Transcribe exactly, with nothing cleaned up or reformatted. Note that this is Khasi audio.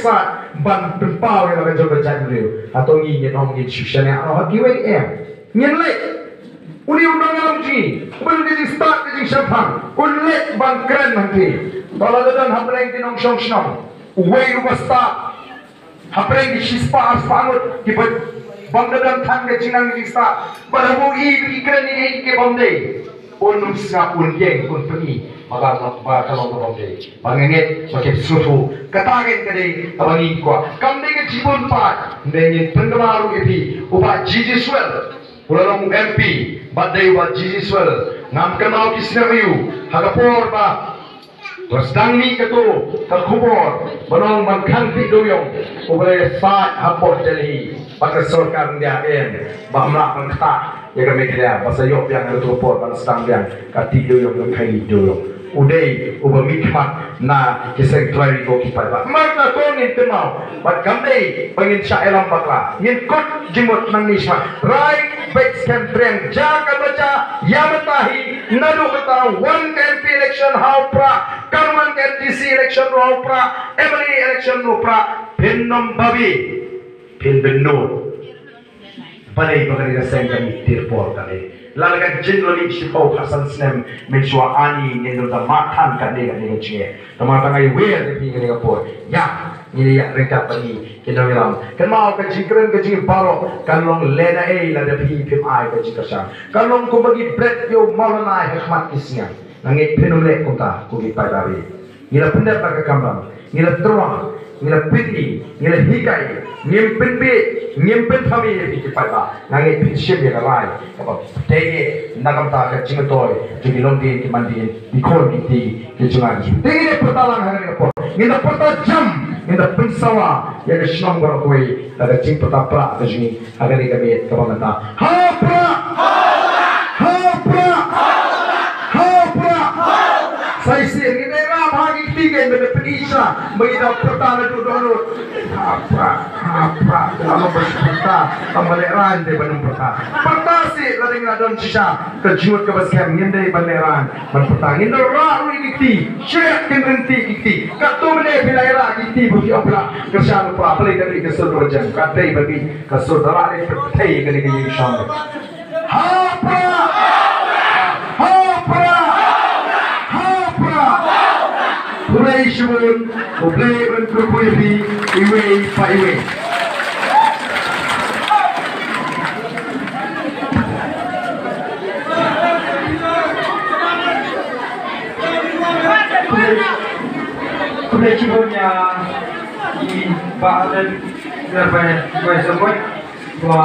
sat ban pynpaw ïa la ka jong ka jaitbynriew. Hato ngi ngin ong ngin shu shaniah noh ha kiwei? Em. Ngin leit. Une u nongïalam jong ngi uba don ka jingstad ka jingshemphang un leit ban kren hangtei. To lada don hapdeng ki nongshong shnong uwei uba stad hapdeng ki shispah arspah ngut kiba bym da don tang ka jingnang jingstad, bad haba u i ba ki kren ïa kiei kiei ki bym dei, un ym sngap, un ïeng, un pyni ba ka long, ba ka long kaba ym dei. Ba nga ngeit ba ki sngewthuh kata kein ka dei kaba ngi kwah. Kam dei ka jingbun paid, hynrei ngin pynkynmaw ruh ïa phi, u Bah G G Swell u la long u M P bad dei u Bah G G Swell. Ngam kynmaw ki snem aïu ha ka por ba la sdang mih kato ka khubor ban ong ban khang Pit Dewiong uba la ïasaid hapoh Delhi bad ka sorkar India, em, ba ym lah ban ktah ïa ka Meghalaya, ba sa ïoh biang ha kato ka por ban sdang biang ka Pit Dewiong, ka Khailid Dewiong. U dei uba mihkhmat na ki seng trai ko ki paidbah. Namar kata to ngin kynmaw bad kam dei ba ngin shah ïalam bakla. Ngin kut jingmut nangne shakhmat. Rai beit skhem, pyrshang jaka bacha ïa mynta hi, naduh mynta wan ka M P election ha u Prah, kan wan ka M D C election ruh ha u Prah, M L A election ruh ha u Prah, phin ym babe, phin bynnud. Balei? Ba kane ka seng ka mih tiar por kane. Lada ka jin la mih shiphew khatsan snem mynshuwa, ani ngin don da mad than katne katne ka jingeh. Namar tang ai wer ïa phi kane ka por. Ïa, ngi la ïa ryngkat bad ngi ki nongïalam. Kynmaw, ka jingkren ka jong ngi baroh kan long lehnohei lada phi phim ai ka jingkyrshan. Kan long kumba ngi bret ïa u mawlynnai ha khmat ki sniang. Nga ngeit phin ym leh kumta ko ki paidbah. Ngi la pyndep na ka kamram, ngi la tyrwa, ngi la pyni, ngi la hikai, ngim pynbieit, ngim pynthame ïa ki paidbah. Nga ngeit phin shim ïa ka rai kaba dei na ka bynta ka jingmyntoi jong ki longdien, ki mandien, ki khun ki kti ki jong nga. Te ngin ïa pyrta lang ha kane ka por. Ngin da pyrta jam, ngin da pynsawa ïa ka shnong baroh kawei da ka jingpyrta Prah ka jong ngi ha kane ka miet kaba mynta. Ha Prah! Ha Prah! Ha Prah! Sa shisien ngin ïa rah ha ki kti, ngin da pyni sha ba ngi da pyrta naduh dohnud. Ha Prah! Ha Prah! Ka long ba pyrta, tang ba lehraiñ te ban ym pyrta. Pyrta seh lada ngin la don shisha ka jingmut kaba skhem, ngim dei ban lehraiñ ban pyrta. Ngin da rah ruh ïa ki kti, shriah kin rynti ki kti. Katto mynne phi la ïa rah ki kti ba phi ong Prah, kyrshan u Prah, balei ka dei ka sur kaba jem? Ka dei ba dei ka sur, da lah lei pyrthei kane ka ïing shong. Ha Prah! Ha Prah! Ha Prah! Khublei shibun, U Blei un kyrkhu ïa phi iwei pa iwei. Khublei, khublei shibun ïa i Bah Ardent, ïa Bah, Bah Sokoi, ba